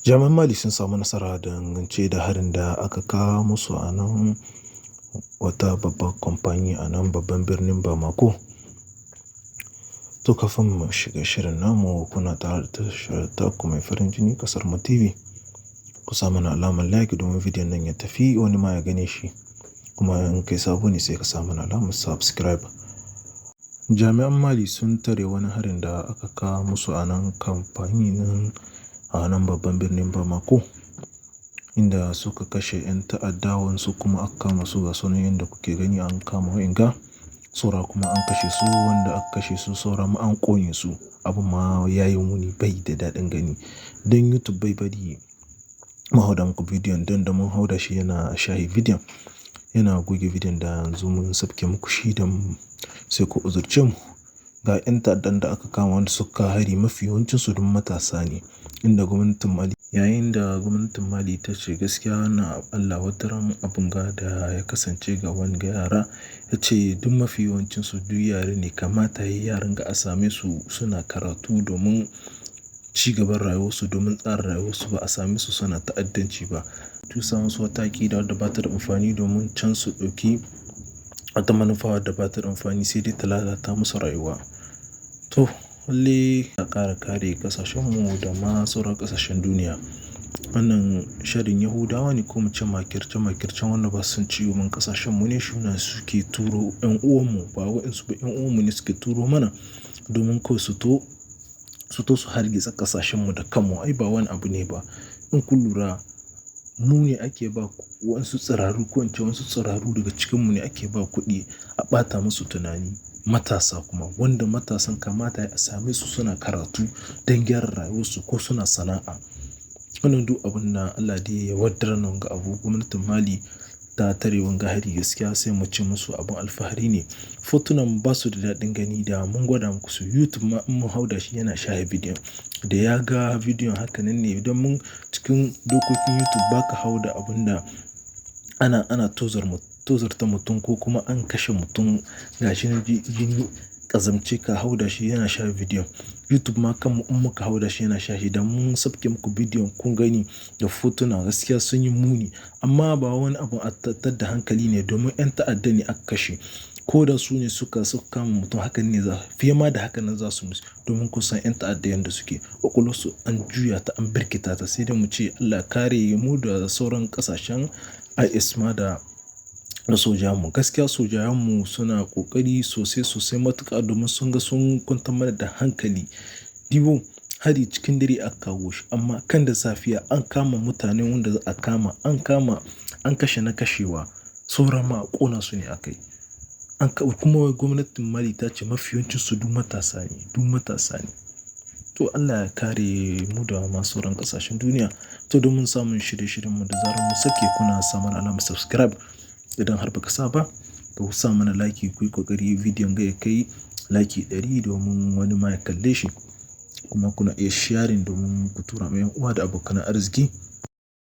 Jami'an Mali sun samu nasara dangance da harin da aka kawo musu a nan wata babbar kamfani a nan babban birnin Bamako. To kafin mu shiga shirin namu, kuna tare da tashar taku mai farin jini, Kasar Mu TV. Ku sa mana alamar like domin bidiyon nan ya tafi, wani ma ya gane shi. Kuma in kai sabo ne, sai ka sa mana alamar subscribe. Jami'an Mali sun tare wani harin da aka kawo musu a nan kamfani nan a nan babban birnin Bamako, inda suka kashe 'yan ta'adda, wasu kuma aka kama su. Ga sunan yadda kuke gani, an kama wa'inga, saura kuma an kashe su. Wanda aka kashe su, saura ma an ƙone su. Abin ma ya yi muni, bai da daɗin gani. Don YouTube bai bari mu hauda muku bidiyon, don da mun hauda shi yana shahe bidiyon, yana goge bidiyon. Da yanzu mun sabke muku shi, da sai ku uzurce mu. Ga 'yan ta'addan da aka kama wanda suka hari, mafi yawancinsu duk matasa ne, inda gwamnatin Mali, yayin da gwamnatin Mali ta ce gaskiya wannan Allah wadaran abun ga da ya kasance ga wanga yara. Ya ce duk mafi yawancinsu duk yara ne, kamata yayi yaran ga a same su suna karatu domin ci gaban rayuwarsu, domin tsara rayuwarsu, ba a same su suna ta'addanci ba. Tusa musu wata aƙida wadda ba ta da amfani, domin can su ɗauki wata manufa wadda ba ta da amfani, sai dai ta lalata musu rayuwa. To lalle a ƙara kare ƙasashenmu da ma sauran ƙasashen duniya. Wannan sharrin Yahudawa ne, ko mu ce makirce makircen wanda ba su son ci gaban ƙasashenmu ne, suna suke turo 'yan uwanmu, ba waɗansu ba, 'yan uwanmu ne suke turo mana domin kawai su to su hargitsa ƙasashenmu da kanmu. Ai ba wani abu ne ba. In kun lura, mu ne ake ba waɗansu tsiraru, ko in ce wasu tsiraru daga cikinmu ne ake ba kuɗi a ɓata musu tunani. Matasa kuma, wanda matasan kamata a same su suna karatu don gyara rayuwarsu ko suna sana'a. Wannan duk abun da Allah dai ya wadaran wanga abu. Gwamnatin Mali ta tare wanga hari, gaskiya sai mu ce musu abun alfahari ne. Fotunan ba su da daɗin gani, da mun gwada muku su. YouTube ma in mun hauda shi yana shahe bidiyon. Da ya ga bidiyon haka nan ne, don mun cikin dokokin YouTube ba ka hauda abun da ana tozarta mutum ko kuma an kashe mutum, gashi nan jini ƙazamce, ka hauda shi yana shafe bidiyon. YouTube ma kanmu in muka hauda shi yana shafe. Da mun sabke muku bidiyon kun gani da fotuna, gaskiya sun yi muni. Amma ba wani abun a da hankali ne, domin 'yan ta'adda ne aka kashe. Ko da su ne suka kama mutum, hakan ne za fiye ma da haka nan za su musu, domin kun san 'yan ta'adda yanda suke. Ƙwaƙwalwarsu an juya ta, an birkita ta. Sai dai mu ce Allah kare mu da sauran ƙasashen IS ma da sojawanmu. Gaskiya sojawanmu suna ƙoƙari sosai sosai matuƙa, domin sun ga sun kwantar mana da hankali. Dibo hari cikin dare aka kawo shi, amma kan da safiya an kama mutanen wanda za a kama, an kama, an kashe na kashewa, saura ma ƙona su ne aka yi. An kuma gwamnatin Mali ta ce mafi yawancinsu duk matasa ne, duk matasa ne. To Allah ya kare mu da ma sauran ƙasashen duniya. To domin samun shirye-shiryenmu da zarar mun sake, kuna sa mana alamar subscribe idan har ba ka sa ba, ka sa mana like, ku yi ƙoƙari bidiyon ga ya kai like 100 domin wani ma ya kalle shi. Kuma kuna iya sharing domin ku tura ma 'yan uwa da abokan arziki.